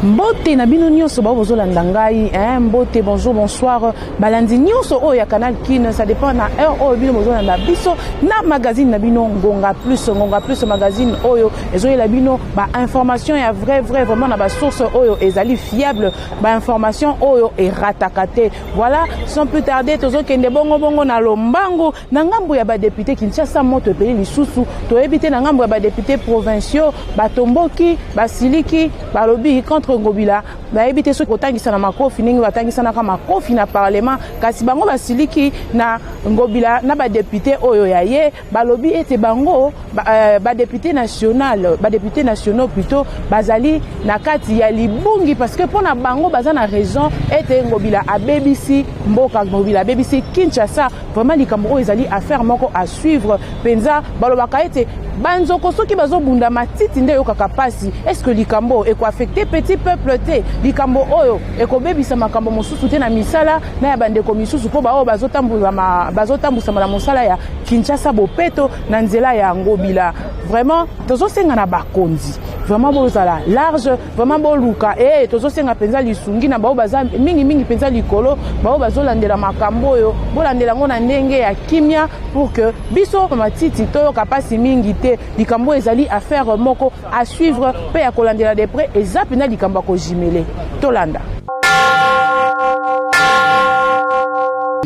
Mbote na bino nyonso bao bozolanda ngai hein, mbote bonjour bonsoir balandi nyonso oyo ya canal kin ça dépend na heure oyo bino bozolanda biso na magazine na bino ngonga plus ngonga plus magazine oyo ezoyela bino ba information ya vrai vrai vraiment na ba source oyo ezali fiable ba information oyo erataka te voilà sans plus tarder tozokende bongo bongo na lombangu Na ngambo ya ba deputes, Kinshasa moto epeli lisusu, toyebi te na ngambo ya ba deputes provinciaux batomboki, basiliki, balobi contre Ngobila, bayebi te soki kotangisa na makofi ndenge batangisanaka makofi na parlement, kasi bango basiliki na Ngobila na ba deputes oyo ya ye, balobi ete bango ba, euh, ba deputes national, ba deputes nationaux plutôt bazali na kati ya libungi parce que pona bango baza na raison ete Ngobila abebisi mboka, Ngobila abebisi Kinshasa. Vraiment likambo oyo ezali affaire moko à suivre penza. Balobaka ete banzoko soki bazobunda matiti nde eyokaka pasi. Est ce que likambo oyo eko affecter petit peuple te? Likambo oyo ekobebisa makambo mosusu te na misala na ya bandeko misusu mpo baoyo bazotambusama na mosala ya Kinshasa bopeto na nzela ya Ngobila. Vraiment tozosenga na bakonzi vraiment bozala large, vraiment boluka eh, tozosenga mpenza lisungi na baoyo baza mingi mingi mpenza likolo, baoyo bazolandela makambo oyo, bolandela yango na ndenge ya kimia pour que biso matiti toyoka mpasi mingi te. Likambo oyo ezali affaire moko à suivre mpe ya kolandela de près, eza mpenza likambo ya kojimele. Tolanda.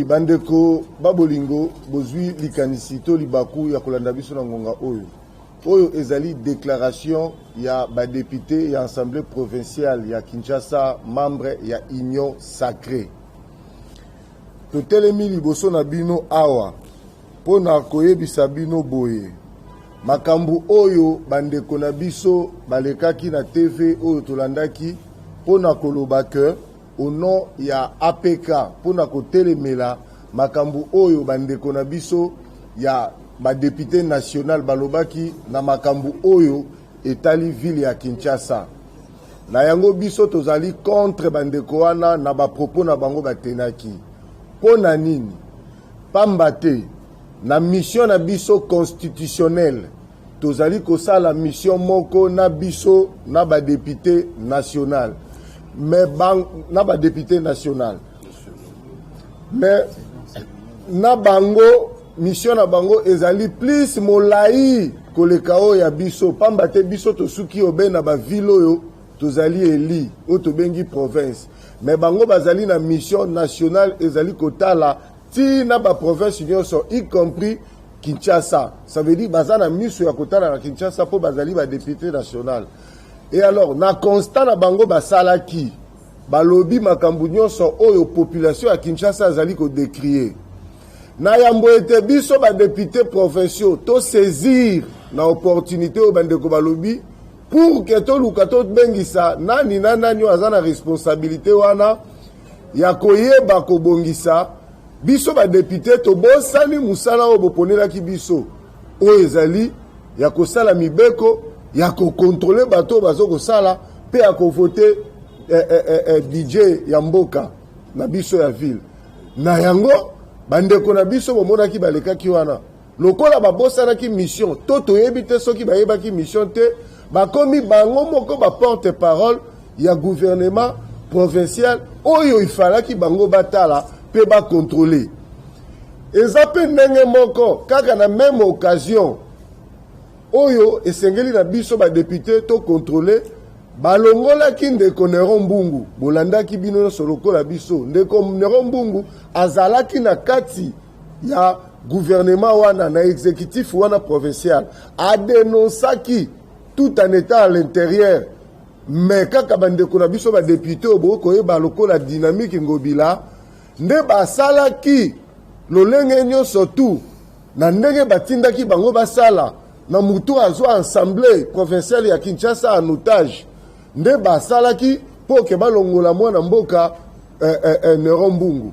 Bandeko ba bolingo, bozwi likanisi to libaku ya kolanda biso na ngonga oyo. Oyo ezali declaration ya ba deputes ya Assemblee provinciale ya Kinshasa, membre ya Union sacree. Totelemi liboso na bino awa mpo na koyebisa bino boye, makambo oyo bandeko na biso balekaki na TV oyo tolandaki mpo na koloba que au nom ya APK mpo na kotelemela makambo oyo bandeko na biso ya ba deputes national balobaki na makambo oyo etali ville ya Kinshasa. Na yango biso tozali contre bandeko wana na ba propos na bango batenaki. Mpo na nini? Pamba te na mission na biso constitutionnelle tozali kosala mission moko na biso na ba deputes national mais ba, na ba deputes national mais na bango mission na bango ezali plus molai koleka oyo ya biso, pamba te biso tosuki obe na ba ville oyo tozali eli oyo tobengi province, mais bango bazali na mission nationale ezali kotala ti na ba province nyonso y compris Kinshasa. Ça veut dire baza na miso ya kotala na Kinshasa mpo bazali ba depute national. Et alors na constat na bango basalaki, balobi makambo nyonso oyo population ya Kinshasa azali ko decrier. Na yambo ete biso ba depute provinciaux to saisir na opportunité oyo bandeko balobi pour que toluka tobengisa nani na nani oyo aza na responsabilité wana ya koyeba kobongisa. Biso ba depute tobosani mosala oyo boponelaki biso, oyo ezali ya kosala mibeko, ya kokontrole bato oyo bazo kosala mpe ya kovote eh, eh, eh, eh, budget ya mboka na biso ya ville. Na yango bandeko na biso bomonaki balekaki wana lokola babosanaki mission to toyebi te soki bayebaki mission te, bakomi bango moko ba porte parole ya gouvernement provincial oyo ifalaki bango batala mpe bakontrole. Eza mpe ndenge moko kaka na meme occasion oyo esengeli na biso ba depute to controle. Balongolaki ndeko Neron Mbungu, bolandaki bino nyonso lokola biso. Ndeko Neron Mbungu azalaki na kati ya gouvernement wana, na executif wana provincial, adenonsaki tout en étant à l'intérieur, mais kaka bandeko na biso ba depute oyo bokoki koyeba lokola Dynamique Ngobila nde basalaki lolenge nyonso tout na ndenge batindaki bango basala na mutu azwa assemblée provinciale ya Kinshasa en otage, nde basalaki mpo ke balongola mwana mboka eh, eh, eh, Neron Mbungu.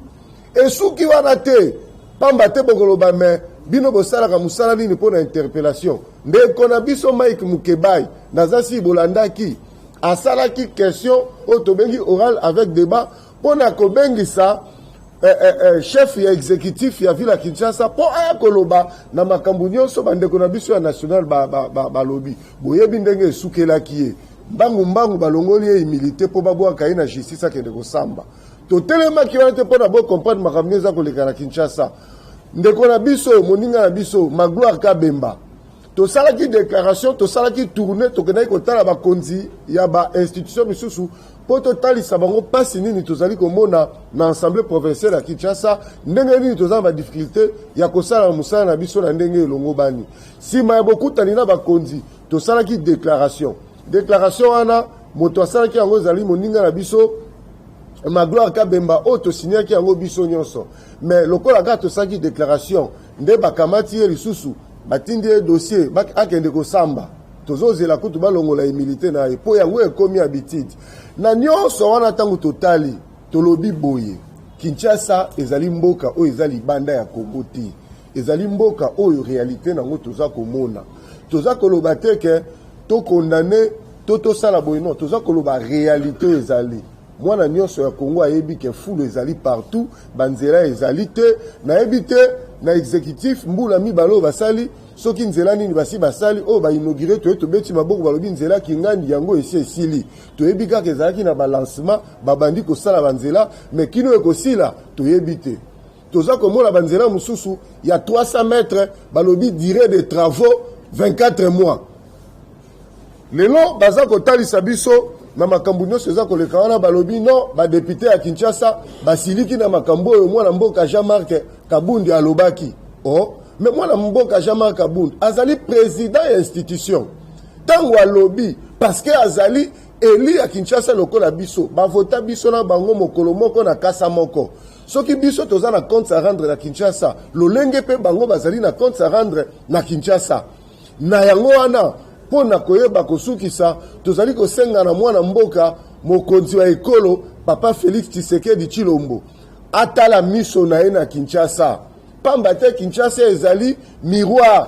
Esuki wana te, pamba te bokoloba me bino bosalaka mosala nini mpo na interpellation? Ndeko na biso Mike Mukebayi, naza si bolandaki, asalaki question oyo tobengi oral avec débat mpo na kobengisa eh, eh, eh, chef ya executif ya ville ya Kinshasa mpo aya koloba na makambo nyonso bandeko na biso ya national balobi. Ba, ba, ba boyebi ndenge esukelaki ye. Mbangu mbangu balongoli ye humilite mpo babwaka ye na justice akende kosamba. Totelemaki wana te mpo na bo comprendre makambo nini eza koleka na Kinshasa. Ndeko na biso, moninga na biso, Magloire Kabemba, tosalaki declaration, tosalaki tournee, tokendaki kotala bakonzi ya ba institution misusu mpo totalisa bango mpasi nini tozali komona na Assemblée provinciale ya Kinshasa, ndenge nini toza na ba difficulté ya kosala mosala na biso na ndenge elongobani. Nsima ya bokutani na bakonzi, tosalaki declaration. Declaration wana moto asalaki yango ezali moninga na biso Magloire Kabemba oyo tosignaki yango biso nyonso. Mais lokola kaka tosalaki declaration nde bakamati ye lisusu batindi ye dossier akende kosamba. Tozozela kutu balongola humilité na ye mpo yango ekomi habitude. Na nyonso wana ntango totali tolobi boye, Kinshasa ezali mboka oyo eza libanda ya Congo te. Ezali mboka oyo realite nango toza komona. Toza koloba te ke to condamner to tosala boye, non, toza koloba realite oyo ezali. Mwana nyonso ya Congo ayebi ke fulu ezali partout, banzela ezali te. Nayebi te na executif mbula mibale oyo basali soki nzela nini basi basali oyo ba inaugure, toye tobeti maboko balobi nzela Kingandi yango esi esili. Toyebi kaka ezalaki na balancement, babandi kosala banzela, mais kino ekosila toyebi te. Toza komona banzela mosusu ya 300 mètres balobi durée de travaux 24 mois. Lelo baza kotalisa biso na makambo nyonso eza koleka wana, balobi non, badepute ya Kinshasa basiliki na makambo oyo mwana mboka Jean-Marc Kabundi alobaki. Oh, mais mwana mboka Jean-Marc Kabundi azali président ya institution. Tango alobi parce que azali élu ya Kinshasa lokola biso, bavota biso na bango mokolo moko na kasa moko. Soki biso toza na compte à rendre na Kinshasa, lolenge pe bango bazali na compte à rendre na Kinshasa. Na yango wana, mpo na koyeba kosukisa, tozali kosenga na mwana mboka mokonzi wa ekolo Papa Felix Tshisekedi Tshilombo atala miso na ye na Kinshasa, pamba te Kinshasa ezali miroir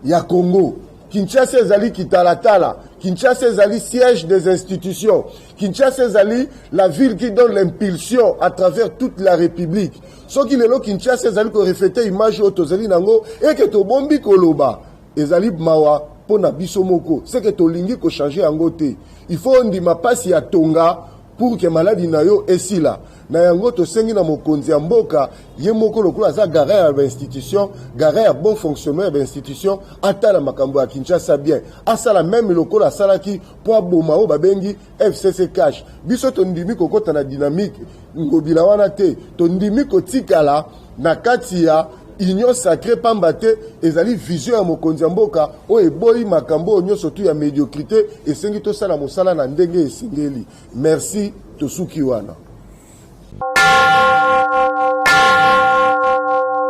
ya Congo. Kinshasa ezali kitalatala, Kinshasa ezali siège des institutions, Kinshasa ezali la ville qui donne l'impulsion à travers toute la République. Soki lelo Kinshasa ezali ko refléter image oyo tozali nango eke tobombi koloba ezali mawa mpo na biso moko, c'est que tolingi ko changer yango te. Il faut ondima pasi ya tonga pour que maladi na yo esila. Na yango tosengi na mokonzi ya mboka ye moko lokola aza garant ya ba institution, garant ya bon fonctionnement ya ba institution, atala makambo ya Kinshasa bien, asala meme lokola asalaki po aboma oyo babengi FCC cash. Biso tondimi kokota na dynamique Ngobila wana te, tondimi kotikala na kati ya union sacrée pamba te ezali vision ya mokonzi ya mboka oyo eboyi makambo oyo nyonso tu ya médiocrité, esengi tosala mosala na ndenge esengeli. Merci, tosuki wana.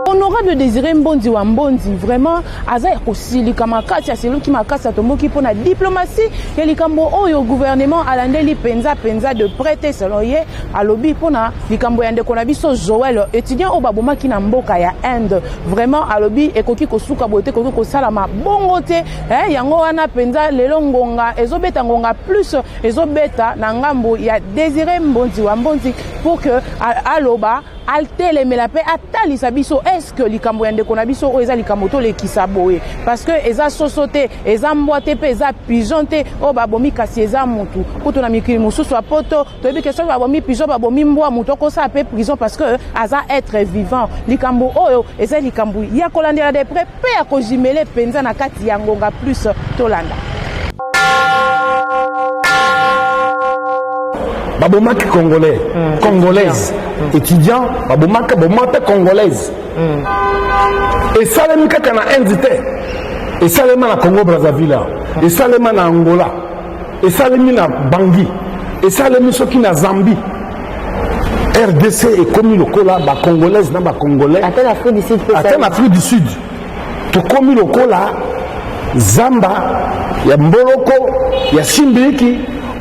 Honorable Désiré Mbondi wa Mbondi vraiment aza ya kosilika makasi, asiluki makasi, atomboki mpo na diplomatie ya likambo oyo gouvernement alandeli penza penza de près te selon ye. Alobi mpo na likambo ya ndeko na biso Joël, étudiant oyo babomaki na mboka ya Inde, vraiment alobi ekoki kosuka boye te, ekoki kosalama bongo te. Yango wana penza lelo ngonga ezobeta, ngonga plus ezobeta na ngambo ya Désiré Mbondi wa Mbondi pour que aloba, atelemela pe atalisa biso est-ce que likambo ya ndeko na biso oyo eza likambo tolekisa boye, parce que eza soso te, eza mbwa te, pe eza pigeon te oyo babomi, kasi eza mutu. Kutu na mikili mosusu ya poto toyebi ke soki babomi pigeon, babomi mbwa, mutu akosala pe prison parce que aza être vivant. Likambo oyo eza likambo ya kolandela de près pe ya kojimele penza na kati ya ngonga plus. Tolanda. Babomaki congolais, congolaise, étudiant, babomaka, bomaka congolaise. Esalemi kaka na Inde te, esalema na Congo Brazzaville, esalema na Angola, esalemi na Bangui, esalemi soki na Zambie. RDC ekomi lokola ba congolaise na ba congolais, ata na Afrique du Sud, ata na Afrique du Sud tokomi lokola zamba ya mboloko ya simbiliki,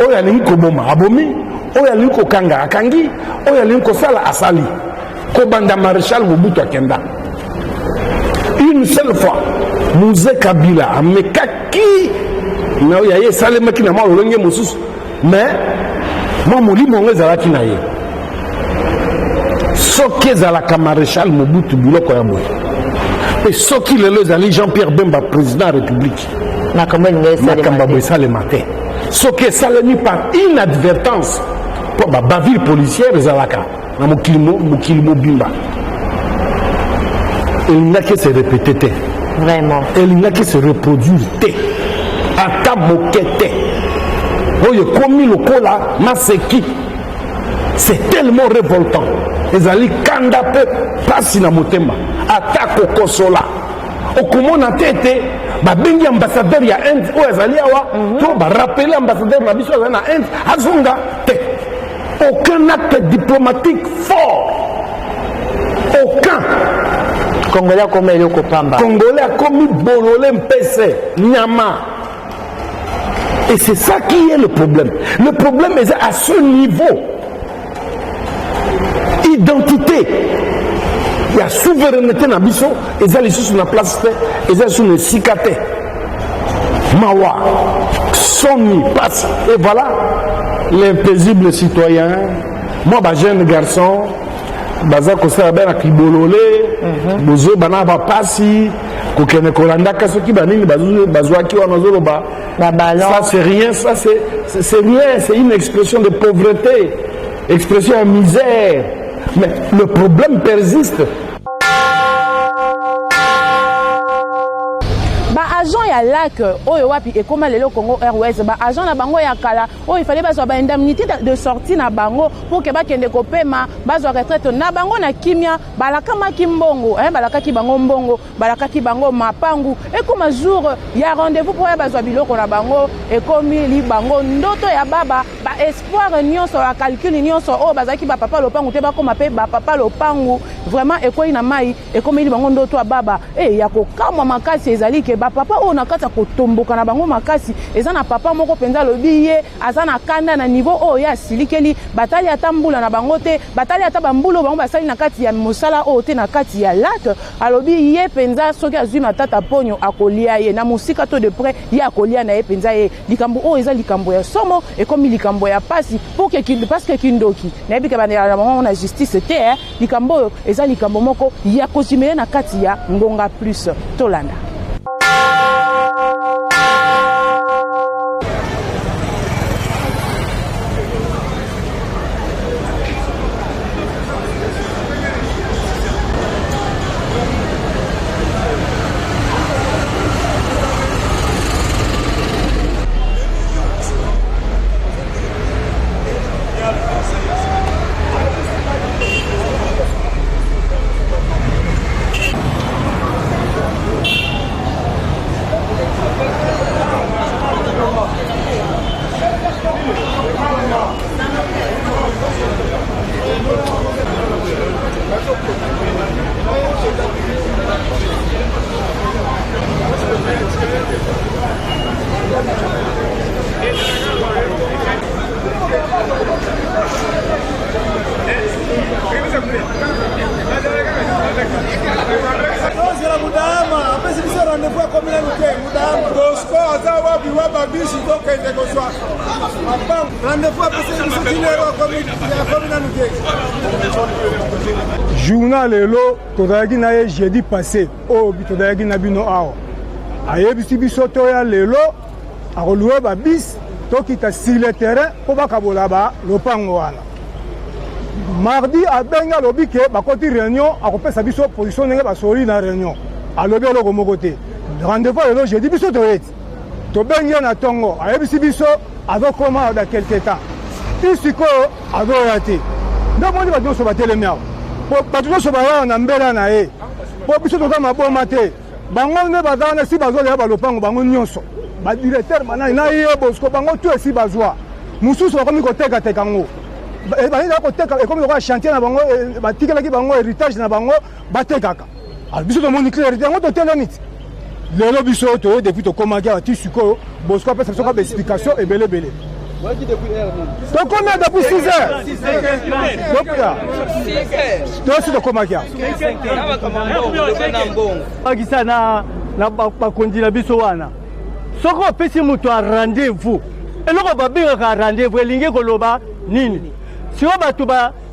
oyo alingi koboma abomi, oyo alingi kokanga akangi, oyo alingi kosala asali. Kobanda Maréchal Mobutu akenda une seule fois, Mzee Kabila amekaki na ya ye esalemaki na mwa lolenge mosusu, mais mwa molimo yango ezalaki na ye. Soki ezalaka Maréchal Mobutu biloko ya boye, pe soki lelo ezali Jean-Pierre Bemba président ya République, makambo esalema te. Soki esalemi par inadvertance, mpo ba bavure policière ezalaka na mokili mokili mobimba, elingaki se répéter te. Vraiment. Elingaki se reproduire te ata moke te. Oyo ekomi lokola maseki, c'est tellement révoltant, ezali kanda mpe pasi na motema. Ata kokosola okomona te ete babengi ambassadeur ya Inde oyo azali awa, to barappeler ambassadeur na biso azali na Inde azonga te. Aucun acte diplomatique fort, aucun. Congolais akoma eloko pamba. Congolais akomi bolole, mpese, nyama. Et c'est ça qui est le problème. Le problème est à ce niveau. Identité ya souveraineté na biso eza lisusu na place te, eza lisusu na esika te. Mawa, soni, pasi. Et voilà l'impaisible citoyen, moi ba jeune garçon baza kosala bana kibolole, bozoba na bapasi, kokende kolandaka soki banini bazwaki wana, azoloba ça c'est rien, ça c'est rien, c'est une expression de pauvreté, expression ya misère. Mais le problème persiste. Baagent ya LAC oyo wapi ekóma lelo Congo Airways, baagent na bango ya kala oyo ifale bazwa baindemnité de sortie na bango pour ke bakende kopema, bazwa retraite na bango na kimia. Balakamaki mbongo, eh, balakaki bango mbongo, balakaki bango mapangu. Ekóma jour ya rendez-vous mpo ya bazwa biloko na bango, ekomi libango ndoto ya baba. Baespoir nyonso, bacalcul nyonso oyo bazalaki bapapa lopangu te bakóma mpe bapapa lopangu, vraiment ekwei na mai, ekomeli bango ndoto ya baba. E ya kokamwa makasi ezali ke bapapa oyo na kati ya kotomboka na bango makasi, eza na papa moko mpenza alobi ye aza na kanda na niveau oyo ye asilikeli. Batali ata mbula na bango te, batali ata bambula oyo bango basali na kati ya mosala oyo te na kati ya LAC. Alobi ye mpenza soki azwi Matata Ponyo, akolia ye na mosika to de près, ye akolia na ye mpenza ye. Likambo oyo eza likambo ya somo, ekomi likambo ya pasi pour que, parce que kindoki nayebi ke bandela na bango na justice te, eh. Likambo oyo eza likambo moko ya kozimele na kati ya Ngonga Plus. Tolanda. Tozela Mudama apesi biso rendez-vous, akomi nanu te. Mudama Bosco aza wapi? Wa babisi tokende kozwa mapango. Rendez-vous apesi biso tinero, akomi nanu te. Journal lelo, tozalaki na ye jeudi passé oyo, tozalaki na bino awa. Ayebisi biso toya lelo, akolouer babus, tokita sur le terrain mpo bakabola balopango wana. Mardi abengi, alobi ke bakoti réunion, akopesa biso position ndenge basoli na réunion. Alobi eloko moko te. Rendez-vous lelo jeudi, biso toyeti, tobengi ye na ntongo, ayebisi biso azokoma dans quelque temps. Ti sikoyo azoya te. Nde moni bato nyonso batelemi awa, po bato nyonso bayaa na mbela na ye, po biso toza maboma te. Bango nde baza wana, esi bazolia balopango bango nyonso, badirecteur banani na ye Bosco, bango tu esi bazwa. Mosusu bakomi kotekateka yango, bazali koteka, ekomi lokola chantier na bango, batikelaki bango héritage na bango, batekaka. Alors biso tomoni clair te yango, totelemi ti lelo. Biso toye depuis tokomaki awa ti sikoyo, Bosco apesa biso kaka baexplication ebele ebele. Tokomi depuis 6 heures, tosi tokomaki awa. Bakisa na bakonzi na biso wana, soki opesi moto ya rendez-vous, eloko babengaka rendez-vous elingi koloba nini? Sikoyo bato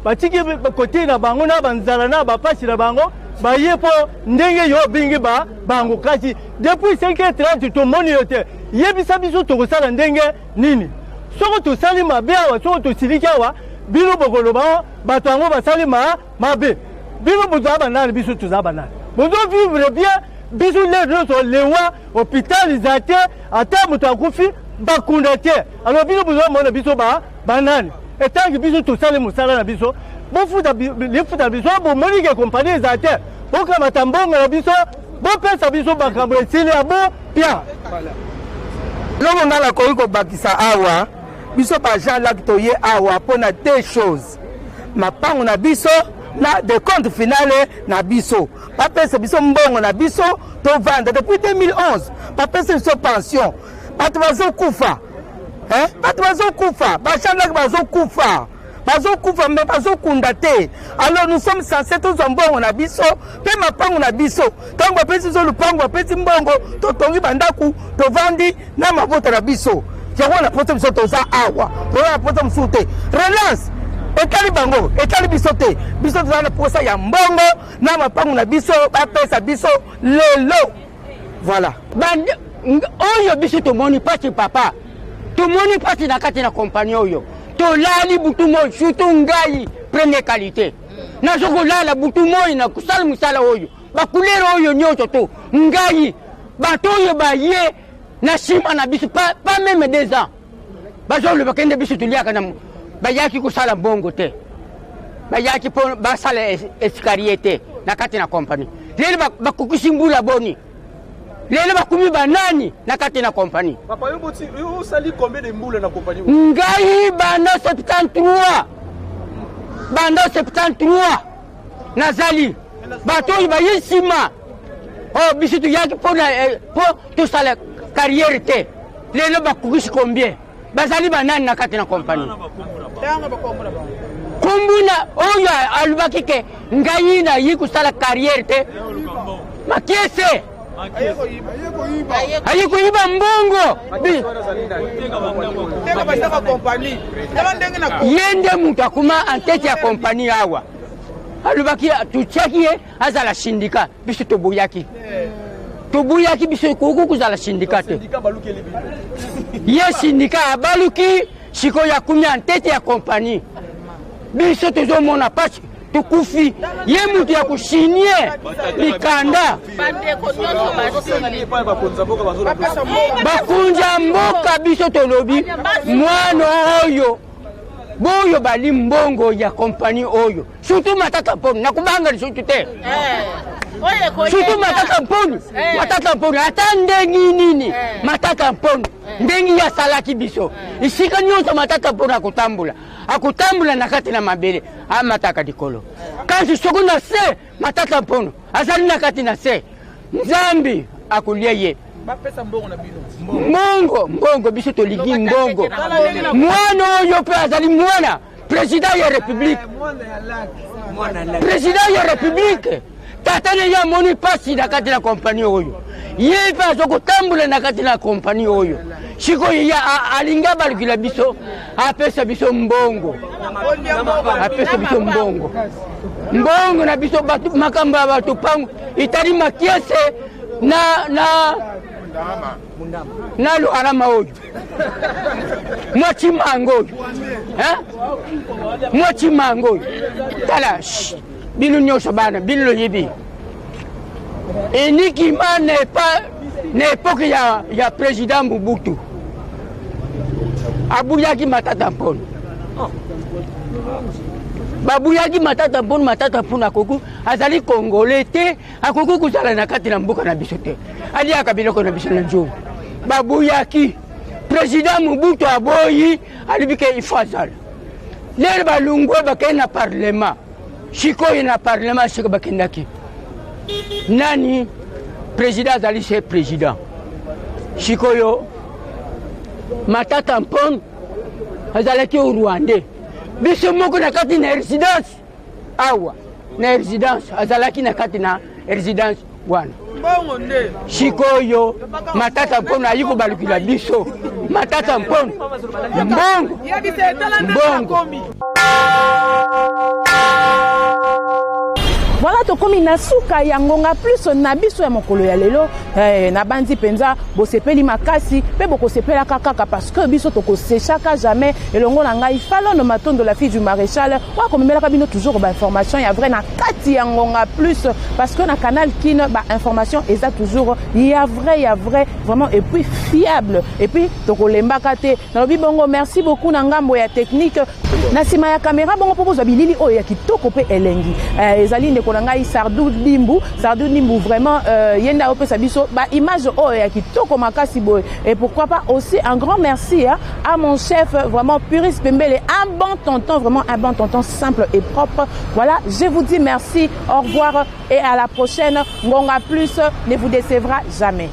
batiki kote na bango na banzala na bapasi na bango, baye mpo ndenge yo obengi bango, kasi depuis 5h30 tomoni yo te. Yebisa biso tokosala ndenge nini? Soko tosali mabe awa, soko tosiliki awa, bino bokoloba bato yango basali ma mabe. Bino bozala banani, biso tozala banani? Bozo vivre bien, biso lelo nyonso lewa hôpital eza te, ata moto akufi bakunda te. Alors bino bozomona biso ba banani? Etangi biso tosali mosala na biso, bofuta lifuta na biso, bomoni ke kompani eza te, bokamata mbongo na biso, bopesa biso makambo esili ya bo pia. Eloko ngai nakoki kobakisa awa, biso ba Jean Lac toye awa mpo na deux choses, mapango na biso na decompte finale na biso. Bapesa biso mbongo na biso tovanda depuis 2011, bapesa biso pension, bato bazokufa, eh? Bato bazokufa, ba Jean Lac bazokufa, bazokufa me bazokunda te. Alors nous sommes censés tozwa mbongo na biso mpe mapango na biso. Ntango bapesi biso lupango, bapesi mbongo, totongi bandako, tovandi na mabota na biso. Yango na posa biso toza awa, toza na posa mosusu te. Relance etali bango, etali biso te. Biso toza na posa ya mbongo na mapango na biso, bapesa biso lelo. Voilà. Bande oyo biso tomoni pasi papa, tomoni pasi na kati na kompani oyo, tolali butu moi, surtout ngai premier qualité nazo kolala butu moi na kosala mosala oyo, bakulere oyo nyonso to ngai, bato oyo baye na nsima na biso pas, pas meme 2 ans bazoloba kende biso toliaka na bayaki kosala mbongo te, bayaki mpo basala escalier te na kati na kompani. Lelo bakokisi mbula boni, lelo bakumi banani na kati na kompani? Papa, yo boti, yo osali combien de mbula na kompani? Ngai banda 73, banda 73 nazali bato oyo baye nsima oyo biso toyaki mpo tosala carrière te, lelo bakokisi combien? Bazali banani na kati na kompani? Kumbuna oyo alobaki ke ngai nayi kosala carrière te, makiese aye koyiba mbongo. Ye nde moto akoma en tete ya kompani awa, alobaki totiaki ye azala syndicat, biso toboyaki, toboyaki, biso ekoki kozala syndicat te. Ye syndicat abaluki sikoyo akumi en tete ya kompani, biso tozomona pasi, tokufi. Ye moto ya kosinie mikanda, bakonzi ya mboka, biso tolobi mwana oyo boyo bali mbongo ya kompani oyo, surtout Matata Mponu, nakobanga lisusu te, surtout Matata Mponu, Matata Mponu ata ndenge nini, Matata Mponu ndenge ye asalaki biso esika nyonso, Matata Mponu akotambola, akotambola na kati na mabele, amataka likolo, kasi soko na se Matata Mpono azali na kati na se, Nzambe akolia ye. Bapesa mbongo na bino. Mbongo, mbongo, biso tolingi mbongo. Mwana oyo mpe azali mwana président ya république, président ya république, tata na ye amoni mpasi na kati na kompani oyo, ye mpe aza kotambola na kati na kompani oyo. Sikoyo ye alingi abalukila biso, apesa biso mbongo, apesa biso mbongo, mbongo na biso. Bato makambo ya bato pango etali makiese na na na luarama oyo mwa chimanga oyo, mwa chimanga oyo, tala bino nyonso bana bino loyebi enikima n'est pas na époque ya, ya président Mobutu abuyaki Matata Mpono, babuyaki Matata Mpono. Matata Mpono akoki azali congolais te, akoki kozala na kati na mboka na biso te, aliaka biloko na biso na nzungu. Babuyaki président Mobutu, aboyi, alobi ke il faut azala. Lelo balungwe bakei na parlement, sikoyo na parlement siko bakendaki nani président azali se président. Sikoyo Matata Mpon azalaki au rwandais, biso moko na kati na résidence awa, na résidence azalaki na kati na résidence wana. Sikoyo Matata Mpono ayi kobalukila biso Matata Mpono mbongo, mbongo. Voilà, tokomi na suka ya Ngonga Plus na biso ya mokolo ya lelo. Nabandi mpenza bosepeli makasi mpe bokosepelaka kaka parce que biso tokosechaka jamais. Elongo na ngai Falone Matondo, la fille du maréchal, oyo akomemelaka bino toujours bainformation ya vrai na kati ya Ngonga Plus, parce que na Canal Kin bainformation eza toujours ya vrai, ya vrai vraiment, et puis fiable, et puis tokolembaka te. Nalobi bongo merci beaucoup na ngambo ya technique, na nsima ya caméra bongo mpo bozwa bilili oyo ya kitoko mpe elengi. Ezali ndeko na ngai Sardu Dimbu. Sardu Dimbu vraiment, ye nde aopesa biso baimage oyo ya kitoko makasi boye. Et pourquoi pas aussi un grand merci, hein, à mon chef vraiment, Puris Pembele, un bon tonton, vraiment un bon tonton, simple et propre. Voilà, je vous dis merci, au revoir et à la prochaine. Ngonga Plus ne vous décevra jamais.